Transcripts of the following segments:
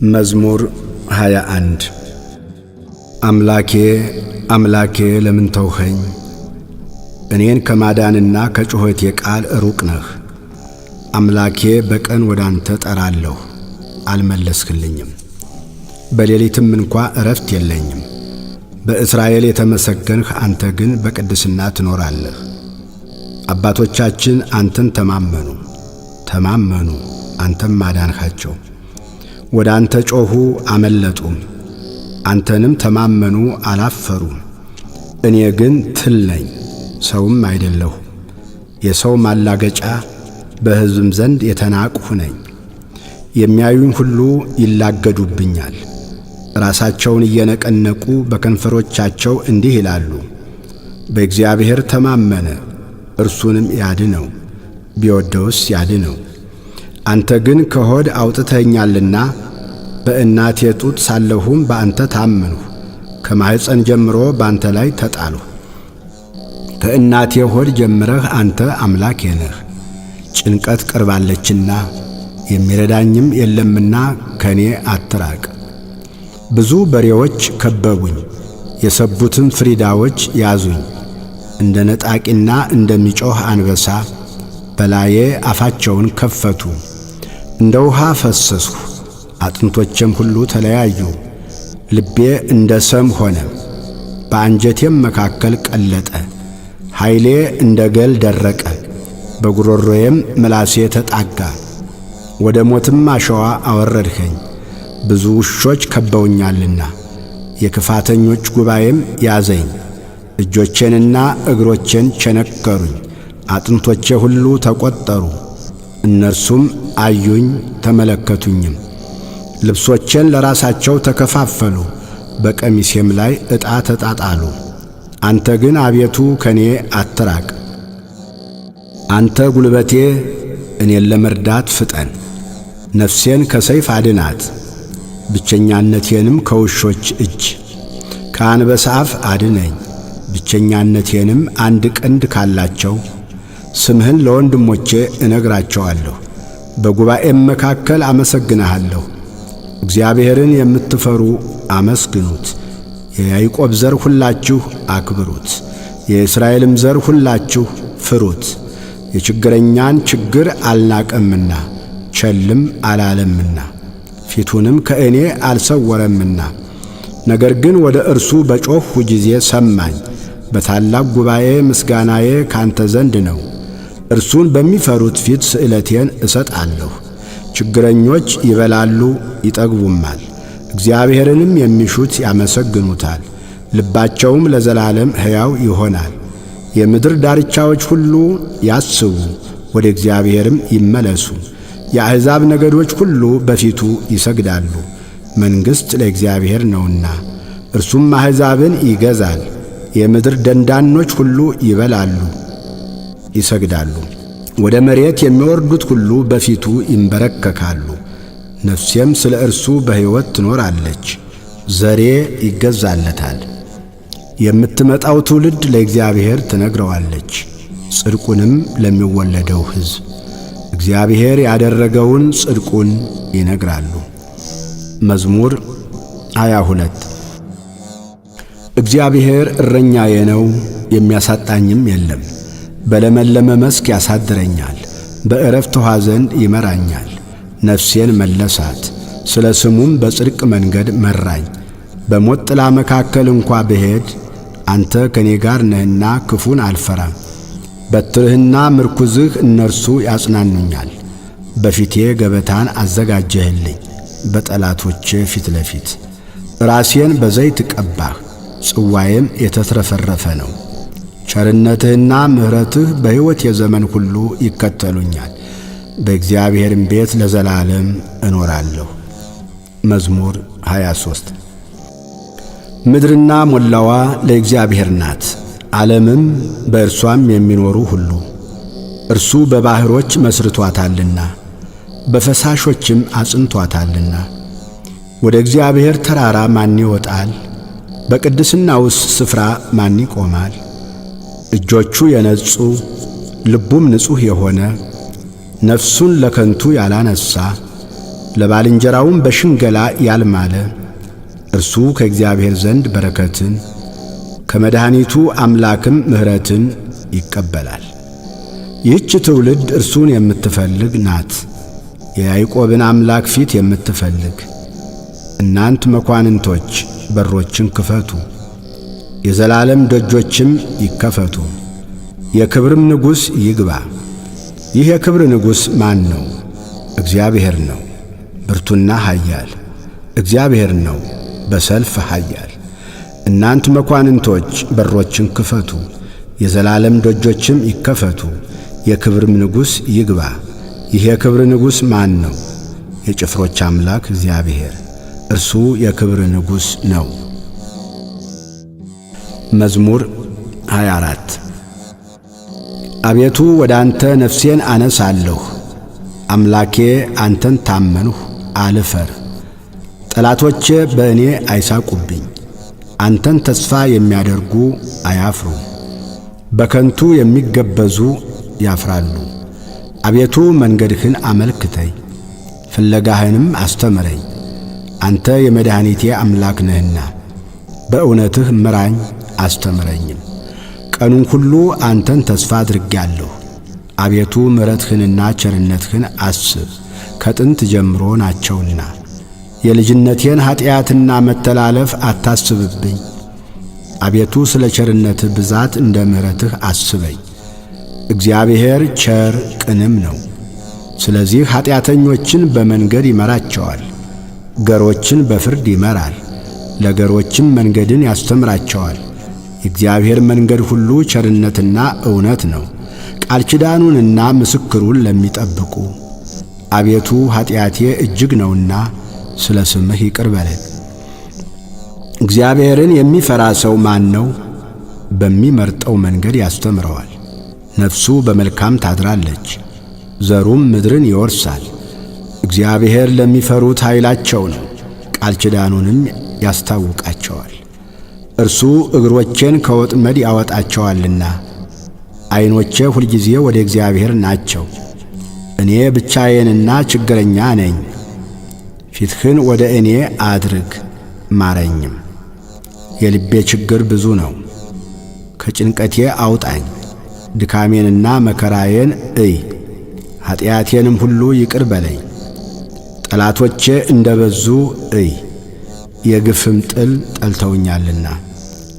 መዝሙር 21። አምላኬ አምላኬ ለምን ተውኸኝ? እኔን ከማዳንና ከጩኸቴ ቃል ሩቅ ነህ። አምላኬ በቀን ወደ አንተ ጠራለሁ፣ አልመለስህልኝም። በሌሊትም እንኳ እረፍት የለኝም። በእስራኤል የተመሰገንህ አንተ ግን በቅድስና ትኖራለህ። አባቶቻችን አንተን ተማመኑ ተማመኑ፣ አንተም አዳንሃቸው። ወደ አንተ ጮኹ አመለጡም፣ አንተንም ተማመኑ አላፈሩም። እኔ ግን ትል ነኝ፣ ሰውም አይደለሁ፣ የሰው ማላገጫ፣ በሕዝብም ዘንድ የተናቅሁ ነኝ። የሚያዩኝ ሁሉ ይላገዱብኛል፣ ራሳቸውን እየነቀነቁ በከንፈሮቻቸው እንዲህ ይላሉ፣ በእግዚአብሔር ተማመነ፣ እርሱንም ያድነው፣ ቢወደውስ ያድነው። አንተ ግን ከሆድ አውጥተኸኛልና በእናቴ ጡት ሳለሁም በአንተ ታመንሁ። ከማኅፀን ጀምሮ በአንተ ላይ ተጣልሁ። ከእናቴ ሆድ ጀምረህ አንተ አምላኬ ነህ። ጭንቀት ቀርባለችና የሚረዳኝም የለምና ከኔ አትራቅ። ብዙ በሬዎች ከበቡኝ፣ የሰቡትም ፍሪዳዎች ያዙኝ። እንደ ነጣቂና እንደሚጮኽ አንበሳ በላዬ አፋቸውን ከፈቱ። እንደ ውሃ ፈሰስሁ፣ አጥንቶቼም ሁሉ ተለያዩ። ልቤ እንደ ሰም ሆነ፣ በአንጀቴም መካከል ቀለጠ። ኃይሌ እንደ ገል ደረቀ፣ በጉሮሮዬም ምላሴ ተጣጋ። ወደ ሞትም አሸዋ አወረድኸኝ፣ ብዙ ውሾች ከበውኛልና፣ የክፋተኞች ጉባኤም ያዘኝ። እጆቼንና እግሮቼን ቸነከሩኝ፣ አጥንቶቼ ሁሉ ተቈጠሩ። እነርሱም አዩኝ ተመለከቱኝም። ልብሶቼን ለራሳቸው ተከፋፈሉ፣ በቀሚሴም ላይ ዕጣ ተጣጣሉ። አንተ ግን አቤቱ ከኔ አትራቅ። አንተ ጉልበቴ፣ እኔን ለመርዳት ፍጠን። ነፍሴን ከሰይፍ አድናት፣ ብቸኛነቴንም ከውሾች እጅ። ከአንበሳ አፍ አድነኝ፣ ብቸኛነቴንም አንድ ቀንድ ካላቸው። ስምህን ለወንድሞቼ እነግራቸዋለሁ፣ በጉባኤም መካከል አመሰግንሃለሁ። እግዚአብሔርን የምትፈሩ አመስግኑት። የያዕቆብ ዘር ሁላችሁ አክብሩት፣ የእስራኤልም ዘር ሁላችሁ ፍሩት። የችግረኛን ችግር አልናቀምና ቸልም አላለምና ፊቱንም ከእኔ አልሰወረምና። ነገር ግን ወደ እርሱ በጮኽሁ ጊዜ ሰማኝ። በታላቅ ጉባኤ ምስጋናዬ ካንተ ዘንድ ነው። እርሱን በሚፈሩት ፊት ስእለቴን እሰጣለሁ። ችግረኞች ይበላሉ ይጠግቡማል፣ እግዚአብሔርንም የሚሹት ያመሰግኑታል። ልባቸውም ለዘላለም ሕያው ይሆናል። የምድር ዳርቻዎች ሁሉ ያስቡ፣ ወደ እግዚአብሔርም ይመለሱ። የአሕዛብ ነገዶች ሁሉ በፊቱ ይሰግዳሉ። መንግሥት ለእግዚአብሔር ነውና እርሱም አሕዛብን ይገዛል። የምድር ደንዳኖች ሁሉ ይበላሉ ይሰግዳሉ። ወደ መሬት የሚወርዱት ሁሉ በፊቱ ይንበረከካሉ። ነፍሴም ስለ እርሱ በሕይወት ትኖራለች፣ ዘሬ ይገዛለታል። የምትመጣው ትውልድ ለእግዚአብሔር ትነግረዋለች፣ ጽድቁንም ለሚወለደው ሕዝብ እግዚአብሔር ያደረገውን ጽድቁን ይነግራሉ። መዝሙር 22። እግዚአብሔር እረኛዬ ነው፣ የሚያሳጣኝም የለም። በለመለመ መስክ ያሳድረኛል፣ በዕረፍት ውኃ ዘንድ ይመራኛል። ነፍሴን መለሳት፣ ስለ ስሙም በጽድቅ መንገድ መራኝ። በሞት ጥላ መካከል እንኳ ብሄድ አንተ ከኔ ጋር ነህና ክፉን አልፈራም። በትርህና ምርኩዝህ እነርሱ ያጽናኑኛል። በፊቴ ገበታን አዘጋጀህልኝ በጠላቶቼ ፊት ለፊት። ራሴን በዘይት ቀባህ፣ ጽዋዬም የተትረፈረፈ ነው። ቸርነትህና ምሕረትህ በሕይወት የዘመን ሁሉ ይከተሉኛል፣ በእግዚአብሔርም ቤት ለዘላለም እኖራለሁ። መዝሙር 23። ምድርና ሞላዋ ለእግዚአብሔር ናት፣ ዓለምም በእርሷም የሚኖሩ ሁሉ። እርሱ በባሕሮች መስርቷታልና በፈሳሾችም አጽንቷታልና። ወደ እግዚአብሔር ተራራ ማን ይወጣል? በቅድስናውስ ስፍራ ማን ይቆማል? እጆቹ የነጹ ልቡም ንጹሕ የሆነ ነፍሱን ለከንቱ ያላነሣ ለባልንጀራውም በሽንገላ ያልማለ እርሱ ከእግዚአብሔር ዘንድ በረከትን ከመድኃኒቱ አምላክም ምሕረትን ይቀበላል። ይህች ትውልድ እርሱን የምትፈልግ ናት፣ የያዕቆብን አምላክ ፊት የምትፈልግ። እናንት መኳንንቶች በሮችን ክፈቱ፣ የዘላለም ደጆችም ይከፈቱ፣ የክብርም ንጉሥ ይግባ። ይህ የክብር ንጉሥ ማን ነው? እግዚአብሔር ነው፣ ብርቱና ኃያል። እግዚአብሔር ነው፣ በሰልፍ ኃያል። እናንት መኳንንቶች በሮችን ክፈቱ፣ የዘላለም ደጆችም ይከፈቱ፣ የክብርም ንጉሥ ይግባ። ይህ የክብር ንጉሥ ማን ነው? የጭፍሮች አምላክ እግዚአብሔር፣ እርሱ የክብር ንጉሥ ነው። መዝሙር 24። አቤቱ ወደ አንተ ነፍሴን አነሳለሁ። አምላኬ አንተን ታመንሁ፣ አልፈር። ጠላቶቼ በእኔ አይሳቁብኝ። አንተን ተስፋ የሚያደርጉ አያፍሩ፣ በከንቱ የሚገበዙ ያፍራሉ። አቤቱ መንገድህን አመልክተኝ፣ ፍለጋህንም አስተምረኝ። አንተ የመድኃኒቴ አምላክ ነህና በእውነትህ ምራኝ አስተምረኝም። ቀኑን ሁሉ አንተን ተስፋ አድርጌአለሁ። አቤቱ ምሕረትህንና ቸርነትህን አስብ፣ ከጥንት ጀምሮ ናቸውና። የልጅነቴን ኀጢአትና መተላለፍ አታስብብኝ። አቤቱ ስለ ቸርነትህ ብዛት እንደ ምሕረትህ አስበኝ። እግዚአብሔር ቸር ቅንም ነው። ስለዚህ ኀጢአተኞችን በመንገድ ይመራቸዋል፣ ገሮችን በፍርድ ይመራል፣ ለገሮችም መንገድን ያስተምራቸዋል። የእግዚአብሔር መንገድ ሁሉ ቸርነትና እውነት ነው፣ ቃል ኪዳኑንና ምስክሩን ለሚጠብቁ። አቤቱ ኀጢአቴ እጅግ ነውና ስለ ስምህ ይቅር በለኝ። እግዚአብሔርን የሚፈራ ሰው ማን ነው? በሚመርጠው መንገድ ያስተምረዋል። ነፍሱ በመልካም ታድራለች፣ ዘሩም ምድርን ይወርሳል። እግዚአብሔር ለሚፈሩት ኃይላቸው ነው፣ ቃል ኪዳኑንም ያስታውቃቸዋል። እርሱ እግሮቼን ከወጥመድ ያወጣቸዋልና፣ ዐይኖቼ ሁልጊዜ ወደ እግዚአብሔር ናቸው። እኔ ብቻዬንና ችግረኛ ነኝ። ፊትህን ወደ እኔ አድርግ ማረኝም። የልቤ ችግር ብዙ ነው። ከጭንቀቴ አውጣኝ። ድካሜንና መከራዬን እይ፣ ኀጢአቴንም ሁሉ ይቅር በለኝ። ጠላቶቼ እንደ በዙ እይ፣ የግፍም ጥል ጠልተውኛልና።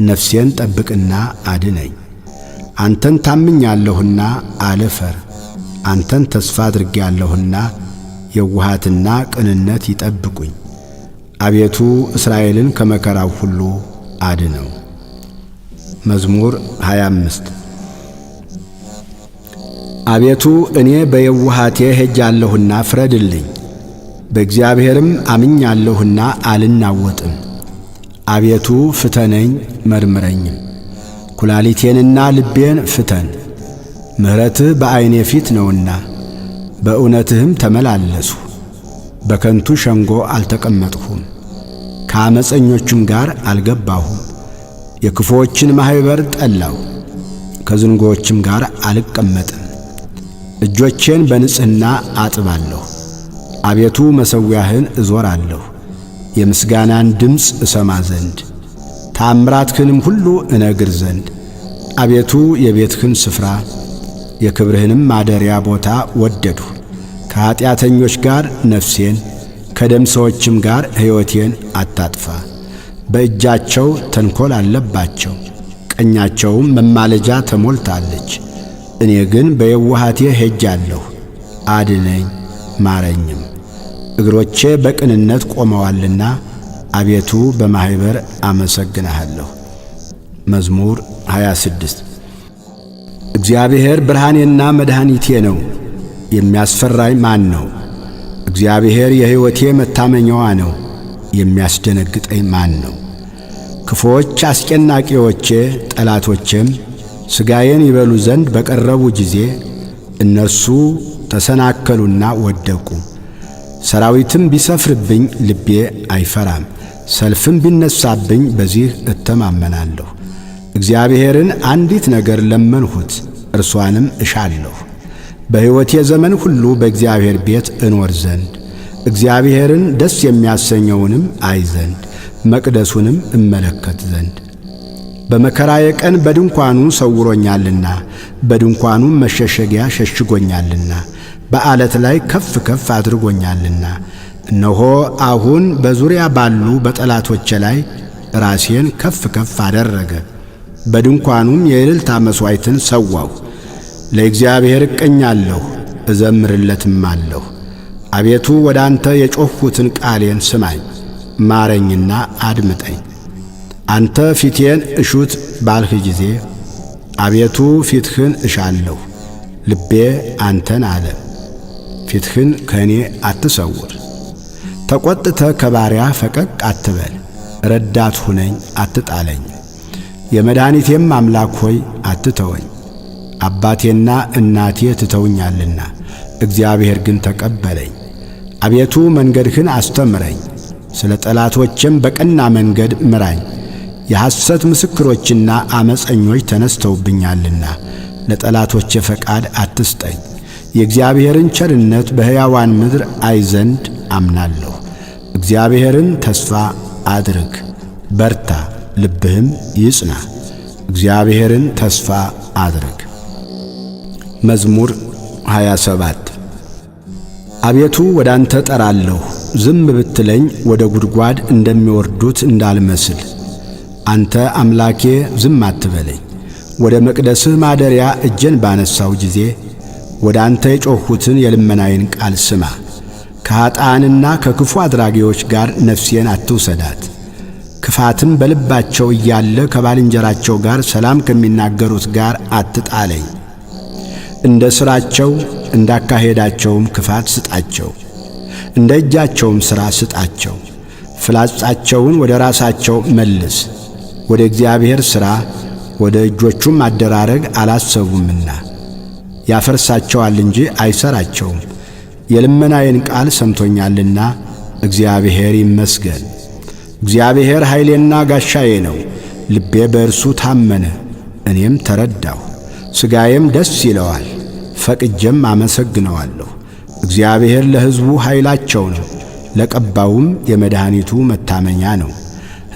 ነፍሴን ጠብቅና አድነኝ። አንተን ታምኛለሁና አልፈር። አንተን ተስፋ አድርጌአለሁና የውሃትና ቅንነት ይጠብቁኝ። አቤቱ እስራኤልን ከመከራው ሁሉ አድነው። መዝሙር 25። አቤቱ እኔ በየውሃቴ ሄጃለሁና ፍረድልኝ፣ በእግዚአብሔርም አምኛለሁና አልናወጥም። አቤቱ ፍተነኝ መርምረኝም፣ ኩላሊቴንና ልቤን ፍተን። ምሕረትህ በዐይኔ ፊት ነውና በእውነትህም ተመላለስሁ። በከንቱ ሸንጎ አልተቀመጥሁም፣ ከዓመፀኞቹም ጋር አልገባሁም። የክፉዎችን ማኅበር ጠላሁ፣ ከዝንጎዎችም ጋር አልቀመጥም። እጆቼን በንጽሕና አጥባለሁ። አቤቱ መሠዊያህን እዞራለሁ፣ የምስጋናን ድምፅ እሰማ ዘንድ ተአምራትህንም ሁሉ እነግር ዘንድ። አቤቱ የቤትህን ስፍራ የክብርህንም ማደሪያ ቦታ ወደድሁ። ከኀጢአተኞች ጋር ነፍሴን ከደም ሰዎችም ጋር ሕይወቴን አታጥፋ። በእጃቸው ተንኰል አለባቸው፣ ቀኛቸውም መማለጃ ተሞልታለች። እኔ ግን በየውሃቴ ሄጃለሁ፣ አድነኝ ማረኝም። እግሮቼ በቅንነት ቆመዋልና አቤቱ በማኅበር አመሰግንሃለሁ። መዝሙር 26። እግዚአብሔር ብርሃኔና መድኃኒቴ ነው፣ የሚያስፈራኝ ማን ነው? እግዚአብሔር የሕይወቴ መታመኛዋ ነው፣ የሚያስደነግጠኝ ማን ነው? ክፉዎች አስጨናቂዎቼ ጠላቶቼም ሥጋዬን ይበሉ ዘንድ በቀረቡ ጊዜ እነርሱ ተሰናከሉና ወደቁ። ሰራዊትም ቢሰፍርብኝ ልቤ አይፈራም፣ ሰልፍም ቢነሳብኝ በዚህ እተማመናለሁ። እግዚአብሔርን አንዲት ነገር ለመንሁት፣ እርሷንም እሻለሁ፣ በሕይወቴ ዘመን ሁሉ በእግዚአብሔር ቤት እኖር ዘንድ እግዚአብሔርን ደስ የሚያሰኘውንም አይ ዘንድ መቅደሱንም እመለከት ዘንድ። በመከራዬ ቀን በድንኳኑ ሰውሮኛልና፣ በድንኳኑም መሸሸጊያ ሸሽጎኛልና፣ በዓለት ላይ ከፍ ከፍ አድርጎኛልና። እነሆ አሁን በዙሪያ ባሉ በጠላቶቼ ላይ ራሴን ከፍ ከፍ አደረገ። በድንኳኑም የእልልታ መሥዋዕትን ሰዋሁ። ለእግዚአብሔር እቀኛለሁ እዘምርለትም አለሁ። አቤቱ ወደ አንተ የጮኽሁትን ቃሌን ስማኝ፣ ማረኝና አድምጠኝ። አንተ ፊቴን እሹት ባልህ ጊዜ አቤቱ ፊትህን እሻለሁ። ልቤ አንተን አለ፣ ፊትህን ከእኔ አትሰውር። ተቈጥተህ ከባሪያህ ፈቀቅ አትበል፣ ረዳት ሁነኝ አትጣለኝ። የመድኃኒቴም አምላክ ሆይ አትተወኝ። አባቴና እናቴ ትተውኛልና እግዚአብሔር ግን ተቀበለኝ። አቤቱ መንገድህን አስተምረኝ፣ ስለ ጠላቶቼም በቀና መንገድ ምራኝ። የሐሰት ምስክሮችና ዓመፀኞች ተነስተውብኛልና ለጠላቶቼ ፈቃድ አትስጠኝ። የእግዚአብሔርን ቸርነት በሕያዋን ምድር አይ ዘንድ አምናለሁ። እግዚአብሔርን ተስፋ አድርግ፣ በርታ፣ ልብህም ይጽና። እግዚአብሔርን ተስፋ አድርግ። መዝሙር 27። አቤቱ ወደ አንተ ጠራለሁ፣ ዝም ብትለኝ ወደ ጉድጓድ እንደሚወርዱት እንዳልመስል። አንተ አምላኬ ዝም አትበለኝ። ወደ መቅደስህ ማደሪያ እጄን ባነሳው ጊዜ ወደ አንተ የጮኽሁትን የልመናዬን ቃል ስማ። ከኀጥኣንና ከክፉ አድራጊዎች ጋር ነፍሴን አትውሰዳት። ክፋትም በልባቸው እያለ ከባልንጀራቸው ጋር ሰላም ከሚናገሩት ጋር አትጣለኝ። እንደ ሥራቸው እንዳካሄዳቸውም ክፋት ስጣቸው፣ እንደ እጃቸውም ሥራ ስጣቸው። ፍላጻቸውን ወደ ራሳቸው መልስ፣ ወደ እግዚአብሔር ሥራ ወደ እጆቹም አደራረግ አላሰቡምና። ያፈርሳቸዋል እንጂ አይሠራቸውም። የልመናዬን ቃል ሰምቶኛልና እግዚአብሔር ይመስገን። እግዚአብሔር ኃይሌና ጋሻዬ ነው። ልቤ በእርሱ ታመነ፣ እኔም ተረዳሁ። ሥጋዬም ደስ ይለዋል፣ ፈቅጄም አመሰግነዋለሁ። እግዚአብሔር ለሕዝቡ ኃይላቸው ነው፣ ለቀባውም የመድኃኒቱ መታመኛ ነው።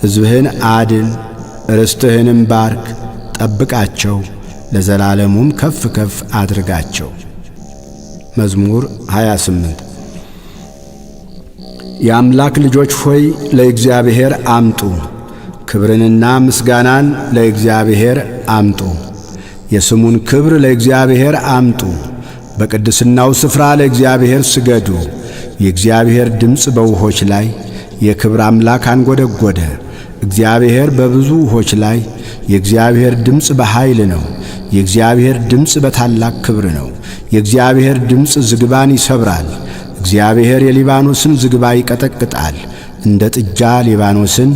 ሕዝብህን አድን፣ ርስትህንም ባርክ፣ ጠብቃቸው፣ ለዘላለሙም ከፍ ከፍ አድርጋቸው። መዝሙር 28። የአምላክ ልጆች ሆይ ለእግዚአብሔር አምጡ፣ ክብርንና ምስጋናን ለእግዚአብሔር አምጡ። የስሙን ክብር ለእግዚአብሔር አምጡ። በቅድስናው ስፍራ ለእግዚአብሔር ስገዱ። የእግዚአብሔር ድምፅ በውሆች ላይ የክብር አምላክ አንጐደጐደ። እግዚአብሔር በብዙ ውሆች ላይ የእግዚአብሔር ድምፅ በኃይል ነው። የእግዚአብሔር ድምፅ በታላቅ ክብር ነው። የእግዚአብሔር ድምፅ ዝግባን ይሰብራል። እግዚአብሔር የሊባኖስን ዝግባ ይቀጠቅጣል። እንደ ጥጃ ሊባኖስን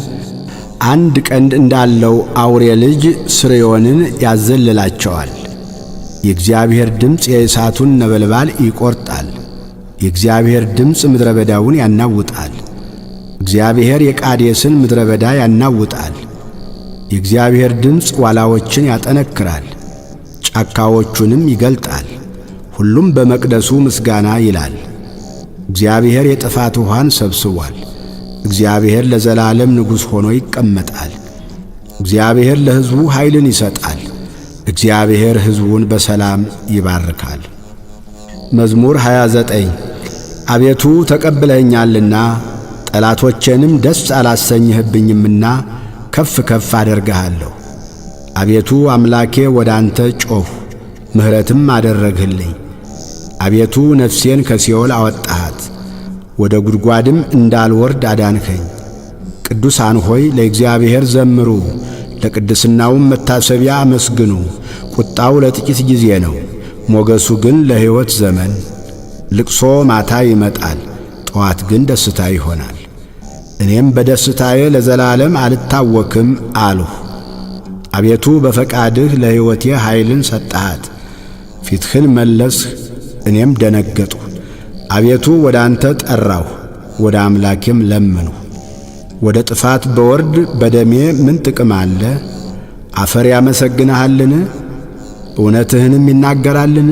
አንድ ቀንድ እንዳለው አውሬ ልጅ ስርዮንን ያዘልላቸዋል። የእግዚአብሔር ድምፅ የእሳቱን ነበልባል ይቈርጣል። የእግዚአብሔር ድምፅ ምድረ በዳውን ያናውጣል። እግዚአብሔር የቃዴስን ምድረ በዳ ያናውጣል። የእግዚአብሔር ድምፅ ዋላዎችን ያጠነክራል፣ ጫካዎቹንም ይገልጣል። ሁሉም በመቅደሱ ምስጋና ይላል። እግዚአብሔር የጥፋት ውኃን ሰብስቧል። እግዚአብሔር ለዘላለም ንጉሥ ሆኖ ይቀመጣል። እግዚአብሔር ለሕዝቡ ኃይልን ይሰጣል። እግዚአብሔር ሕዝቡን በሰላም ይባርካል። መዝሙር 29። አቤቱ ተቀብለኸኛልና ጠላቶቼንም ደስ አላሰኝህብኝምና ከፍ ከፍ አደርግሃለሁ። አቤቱ አምላኬ ወደ አንተ ጮኽሁ፣ ምሕረትም አደረግህልኝ። አቤቱ ነፍሴን ከሲኦል አወጣሃት፣ ወደ ጉድጓድም እንዳልወርድ አዳንኸኝ። ቅዱሳን ሆይ ለእግዚአብሔር ዘምሩ፣ ለቅድስናውም መታሰቢያ አመስግኑ። ቁጣው ለጥቂት ጊዜ ነው፣ ሞገሱ ግን ለሕይወት ዘመን። ልቅሶ ማታ ይመጣል፣ ጠዋት ግን ደስታ ይሆናል። እኔም በደስታዬ ለዘላለም አልታወክም አልሁ። አቤቱ በፈቃድህ ለሕይወቴ ኃይልን ሰጠሃት። ፊትህን መለስህ፣ እኔም ደነገጥሁ። አቤቱ ወደ አንተ ጠራሁ፣ ወደ አምላኬም ለመንሁ። ወደ ጥፋት በወርድ በደሜ ምን ጥቅም አለ? አፈር ያመሰግንሃልን? እውነትህንም ይናገራልን?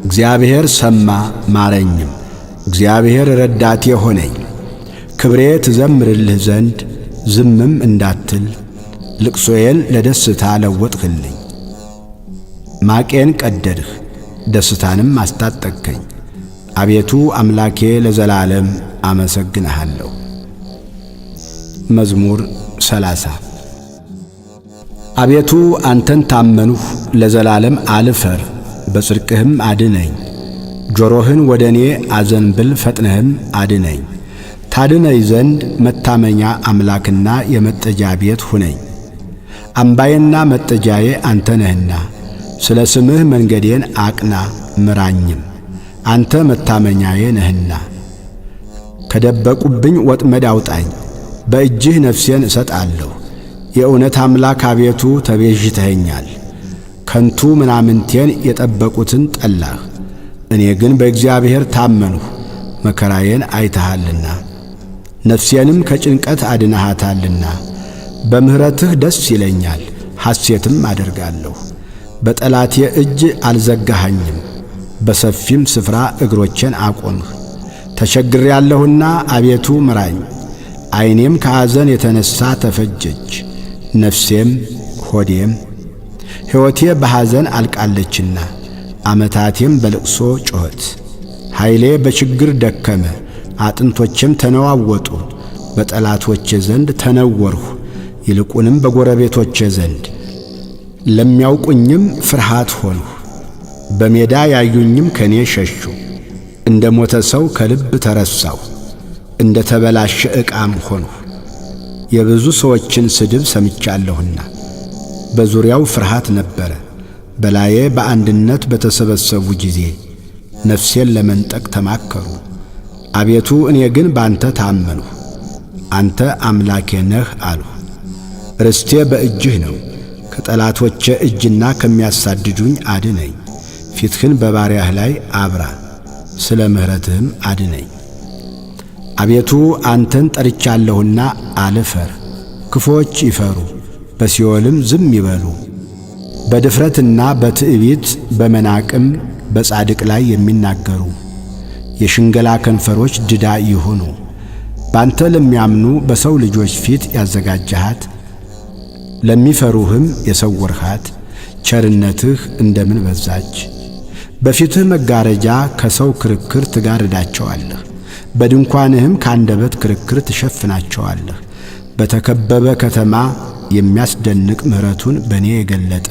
እግዚአብሔር ሰማ ማረኝም። እግዚአብሔር ረዳቴ ሆነኝ። ክብሬ ትዘምርልህ ዘንድ ዝምም እንዳትል ልቅሶዬን ለደስታ ለወጥህልኝ። ማቄን ቀደድህ፣ ደስታንም አስታጠቅከኝ። አቤቱ አምላኬ ለዘላለም አመሰግንሃለሁ። መዝሙር 30። አቤቱ አንተን ታመንሁ፣ ለዘላለም አልፈር፣ በጽድቅህም አድነኝ። ጆሮህን ወደ እኔ አዘንብል፣ ፈጥነህም አድነኝ። ታድነኝ ዘንድ መታመኛ አምላክና የመጠጃ ቤት ሁነኝ። አምባዬና መጠጃዬ አንተ ነህና፣ ስለ ስምህ መንገዴን አቅና ምራኝም፣ አንተ መታመኛዬ ነህና። ከደበቁብኝ ወጥመድ አውጣኝ፣ በእጅህ ነፍሴን እሰጣለሁ። የእውነት አምላክ አቤቱ ተቤዥተኸኛል። ከንቱ ምናምንቴን የጠበቁትን ጠላህ። እኔ ግን በእግዚአብሔር ታመንሁ፣ መከራዬን አይተሃልና፣ ነፍሴንም ከጭንቀት አድነሃታልና። በምሕረትህ ደስ ይለኛል፣ ሐሴትም አደርጋለሁ። በጠላቴ እጅ አልዘጋኸኝም፣ በሰፊም ስፍራ እግሮቼን አቆምህ። ተቸግሬአለሁና አቤቱ ምራኝ። ዓይኔም ከሐዘን የተነሣ ተፈጀች፣ ነፍሴም ሆዴም። ሕይወቴ በሐዘን አልቃለችና ዓመታቴም በልቅሶ ጮኸት። ኃይሌ በችግር ደከመ፣ አጥንቶቼም ተነዋወጡ። በጠላቶቼ ዘንድ ተነወርሁ፣ ይልቁንም በጎረቤቶቼ ዘንድ። ለሚያውቁኝም ፍርሃት ሆንሁ። በሜዳ ያዩኝም ከኔ ሸሹ። እንደ ሞተ ሰው ከልብ ተረሳሁ፣ እንደ ተበላሸ ዕቃም ሆንሁ። የብዙ ሰዎችን ስድብ ሰምቻለሁና በዙሪያው ፍርሃት ነበረ። በላዬ በአንድነት በተሰበሰቡ ጊዜ ነፍሴን ለመንጠቅ ተማከሩ። አቤቱ እኔ ግን ባንተ ታመንሁ፣ አንተ አምላኬ ነህ አልሁ። ርስቴ በእጅህ ነው። ከጠላቶቼ እጅና ከሚያሳድዱኝ አድነኝ። ፊትህን በባሪያህ ላይ አብራ፣ ስለ ምሕረትህም አድነኝ። አቤቱ አንተን ጠርቻለሁና አልፈር። ክፉዎች ይፈሩ፣ በሲኦልም ዝም ይበሉ። በድፍረትና በትዕቢት በመናቅም በጻድቅ ላይ የሚናገሩ የሽንገላ ከንፈሮች ድዳ ይሁኑ። ባንተ ለሚያምኑ በሰው ልጆች ፊት ያዘጋጀሃት ለሚፈሩህም የሰወርሃት ቸርነትህ እንደምን በዛች! በፊትህ መጋረጃ ከሰው ክርክር ትጋርዳቸዋለህ፣ በድንኳንህም ከአንደበት ክርክር ትሸፍናቸዋለህ። በተከበበ ከተማ የሚያስደንቅ ምሕረቱን በእኔ የገለጠ